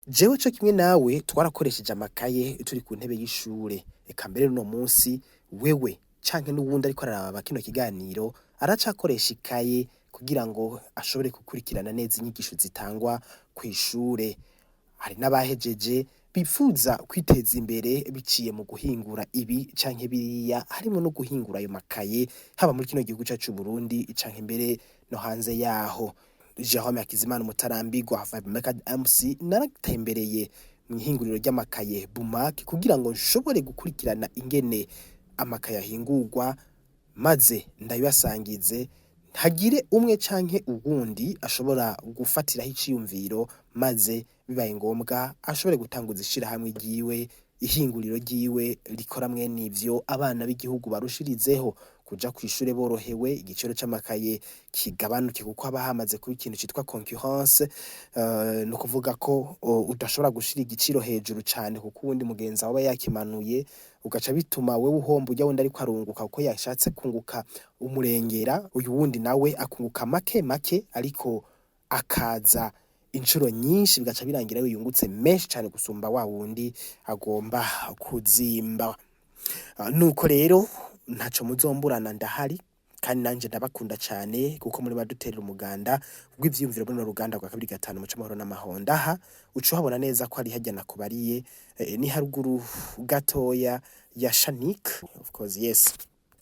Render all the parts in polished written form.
Jewe co kimwe nawe twarakoresheje amakaye turi ku ntebe y'ishure, eka mbere n'uno munsi wewe canke n'uwundi ariko araraba kino kiganiro aracakoresha ikaye kugira ngo ashobore gukurikirana neza inyigisho zitangwa kw'ishure. Hari n'abahejeje bipfuza kwiteza imbere biciye mu guhingura ibi canke biriya, harimwo no guhingura ayo makaye, haba muri kino gihugu cacu c'Uburundi canke mbere no hanze yaho. Jerome Hakizimana Umutarambirwa Vibe MC naratembereye mw'ihinguriro ry'amakaye Bumac kugira ngo nshobore gukurikirana ingene amakaye ahingurwa, maze ndabibasangize, hagire umwe canke uwundi ashobora gufatiraho iciyumviro, maze bibaye ngombwa ashobore gutanguza ishirahamwe ryiwe, ihinguriro ryiwe rikora mwene ivyo, abana b'igihugu barushirizeho kuja kw'ishure borohewe, igiciro c'amakaye kigabanuke kuko haba hamaze kuba ikintu citwa concurrence, ni ukuvuga ko udashobora gushira igiciro hejuru cane kuko uwundi mugenzi wawe aba yakimanuye, ugaca bituma wewe uhomba, urya wundi ariko arunguka kuko yashatse kunguka umurengera, uyu wundi nawe akunguka make make ariko akaza incuro nyinshi, bigaca birangira we yungutse menshi cane gusumba wa wundi agomba kuzimba. Nuko rero ntaco muzomburana, ndahari kandi nanje ndabakunda cane kuko muri baduterera umuganda w'ivyiyumviro muri runo ruganda rwa 25 muco amahoro n'amahonda. Aha uca uhabona neza ko ari harya nakubariye, ni haruguru gatoya ya Shanik, of course, yes.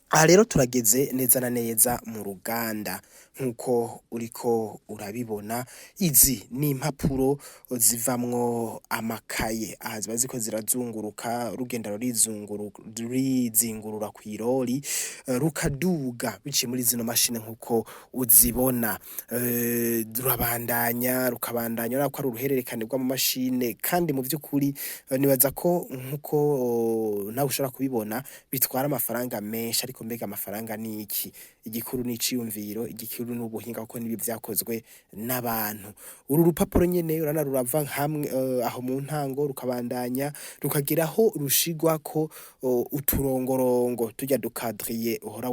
Aha rero turageze neza na neza mu ruganda nk'uko uriko urabibona. Izi ni impapuro zivamwo amakaye. Aha ziba ziriko zirazunguruka, rugenda rurizingurura kw'irori, rukaduga biciye muri zino mashini nk'uko uzibona. Rurabandanya, rukabandanya, urabona ko ari uruhererekane rw'amamashine, kandi mu vy'ukuri nibaza ko nk'uko nawe ushobora kubibona bitwara amafaranga menshi. Ariko mbega amafaranga ni iki? Igikuru ni iciyumviro, igikuru n'ubuhinga, kuko nibi vyakozwe n'abantu. Uru rupapuro nyene urabona rurava hamwe aho mu ntango, rukabandanya rukagera aho rushigwako uturongorongo turya dukadriye uhora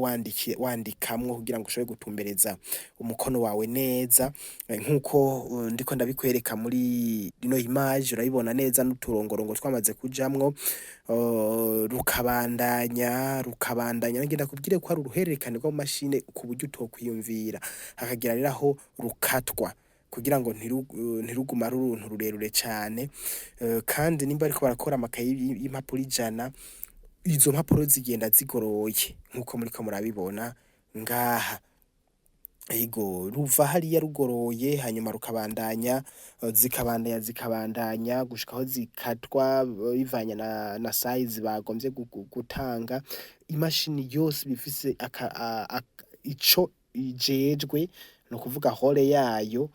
wandikamwo kugira ngo ushobore gutumbereza umukono wawe neza, nk'uko ndiko ndabikwereka muri ino image, urabibona neza n'uturongorongo twamaze kujamwo. Rukabandanya, rukabandanya, nagenda kubwire ko ari uruhererekane rw'amamashine ku buryo utokwiyumvira. Hakagera rero aho rukatwa kugira ngo ntiruguma ari uruntu rurerure cane. Kandi nimba bariko barakora amakaye y'impapuro 100, izo mpapuro zigenda zigoroye nk'uko muriko murabibona ngaha. Ego, ruva hariya rugoroye, hanyuma rukabandanya, zikabandanya, zikabandanya gushika aho zikatwa bivanye na size bagomvye gutanga. Imashini yose iba ifise ico ijejwe, ni ukuvuga rôle yayo.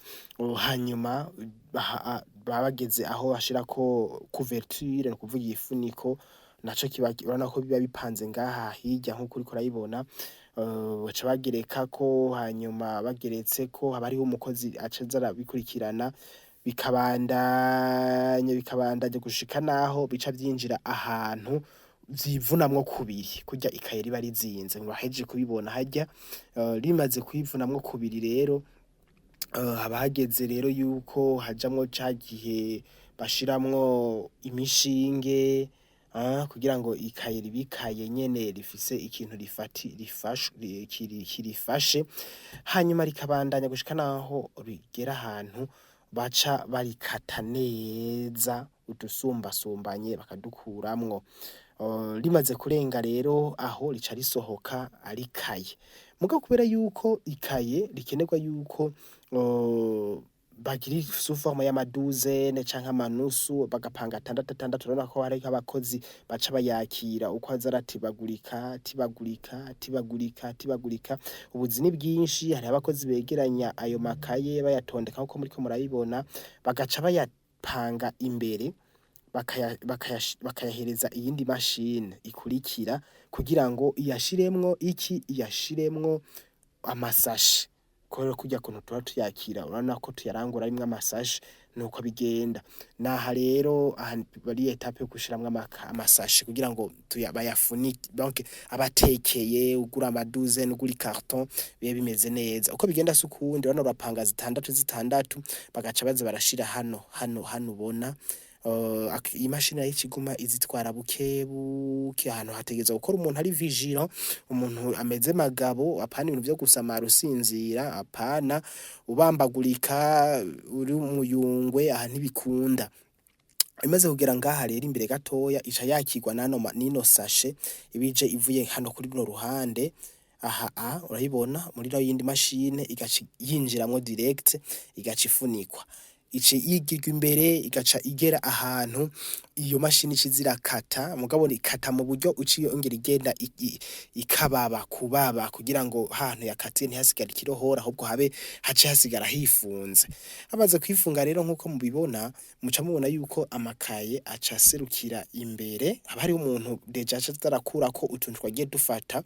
Hanyuma baba bageze aho bashirako couverture, ni ukuvuga igifuniko naco kiba, urabona ko biba bipanze ngaha hirya nkuko uriko urabibona. Baca bagerekako, hanyuma bageretseko haba hariho umukozi aca aza arabikurikirana, bikabandanya, bikabandanya gushika naho bica vyinjira ahantu vyivunamwo kubiri, kurya ikaye riba rizinze mwahejeje kubibona harya. Rimaze kwivunamwo kubiri rero, haba hageze rero yuko hajamwo ca gihe bashiramwo imishinge kugira ngo ikaye ribe ikaye nyene rifise ikintu kirifashe, hanyuma rikabandanya gushika naho rigera ahantu baca barikata neza, udusumbasumbanye bakadukuramwo. Rimaze kurenga rero aho, rica risohoka ari ikaye. Mugabo kubera yuko ikaye rikenerwa yuko bagira sous forme y'ama douzaines canke amanusu, bagapanga atandatu atandatu, urabona ko hariho abakozi baca bayakira uko aza aratibagurika, atibagurika, atibagurika, atibagurika. Ubuzi ni bwinshi. Hariho abakozi begeranya ayo makaye, bayatondeka nkuko muriko murabibona, bagaca bayapanga imbere, bakayahereza iyindi mashine ikurikira kugira ngo iyashiremwo iki, iyashiremwo amasashe. Kubera kurya kuntu tuba tuyakira, urabona ko tuyarangura arimwo amasashe, nuko bigenda. Naha rero aha bari étape yo gushiramwo amasashe kugira ngo bayafunike, donc abatekeye ugura amaduze ugura icarton bibe bimeze neza. Uko bigenda si ukundi, urabona urapanga zitandatu zitandatu, bagaca baza barashira hano hano hano ubona. Imashini nayo iciguma izitwara bukebuke. Ahantu hategerezwa gukora umuntu ari vigilant, umuntu ameze magabo, apana ibintu vyo gusamara usinzira, apana ubambagurika uri umuyungwe, aha ntibikunda. Imaze kugera ngaha rero imbere gatoya, ica yakirwa nano nino sashe ibije ivuye hano kuri runo ruhande aha a urayibona muri no yindi mashine, igaca yinjiramwo direct, igaca ifunikwa, ica yigirwa imbere, igaca igera ahantu iyo mashini ica iza irakata. Mugabo ikata mu buryo uca yongera igenda ikababa kubaba, kugira ngo hahantu yakatiye ntihasigare ikirohora, ahubwo habe hace hasigara hifunze. Hamaze kwifunga rero, nkuko mubibona, muca mubona yuko amakaye aca aserukira imbere. Haba hariho umuntu déjà aca aza arakurako utuntu twagiye dufata,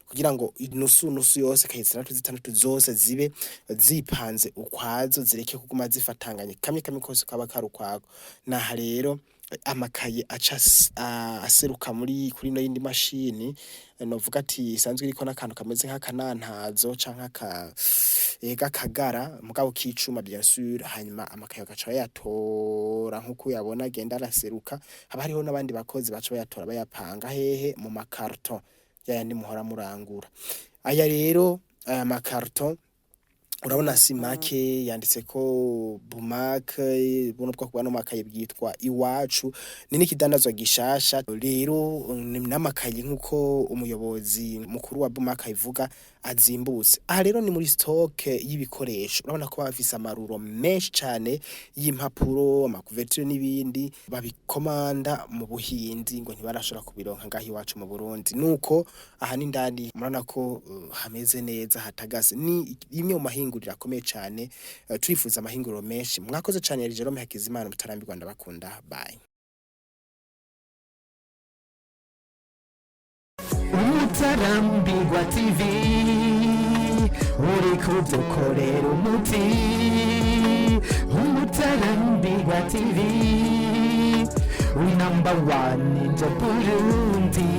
kugira ngo inusu nusu yose, kaye zitandatu zitandatu zose zibe zipanze ukwazo, zireke kuguma zifatanganye, kamwe kamwe kose kaba kari ukwako. Naha rero amakaye aca aseruka muri kuri ino yindi mashini, novuga ati isanzwe iriko n'akantu kameze nk'akanantazo canke aka ega akagara, mugabo k'icuma bien sûr. Hanyuma amakaye bagaca bayatora nkuko uyabona agenda araseruka. Haba hariho n'abandi bakozi baca bayatora, bayapanga hehe? Mu makarton yayandi muhora murangura. Aya rero, aya makarton urabona si make, yanditseko Bumak. Buno bwoko bw'ano makaye bwitwa Iwacu, ni n'ikidandazwa gishasha rero, n'amakaye nkuko umuyobozi mukuru wa Bumak abivuga azimbutse. Aha rero ni muri stock y'ibikoresho, urabona ko bafise amaruro menshi cane y'impapuro, amacouverture n'ibindi, babikomanda mu Buhindi, ngo ntibarashobora kubironka ngaho iwacu mu Burundi. Nuko aha n'indani murabona ko hameze neza, hatagase. Ni imwe mu mahinguriro akomeye cane, turifuza amahinguriro menshi. Mwakoze cane, yari Jerome Hakizimana mutarambirwa, ndabakunda, bye. Umutarambirwa TV, uri kudukorera umuti. Umutarambirwa TV, we number one in the Burundi.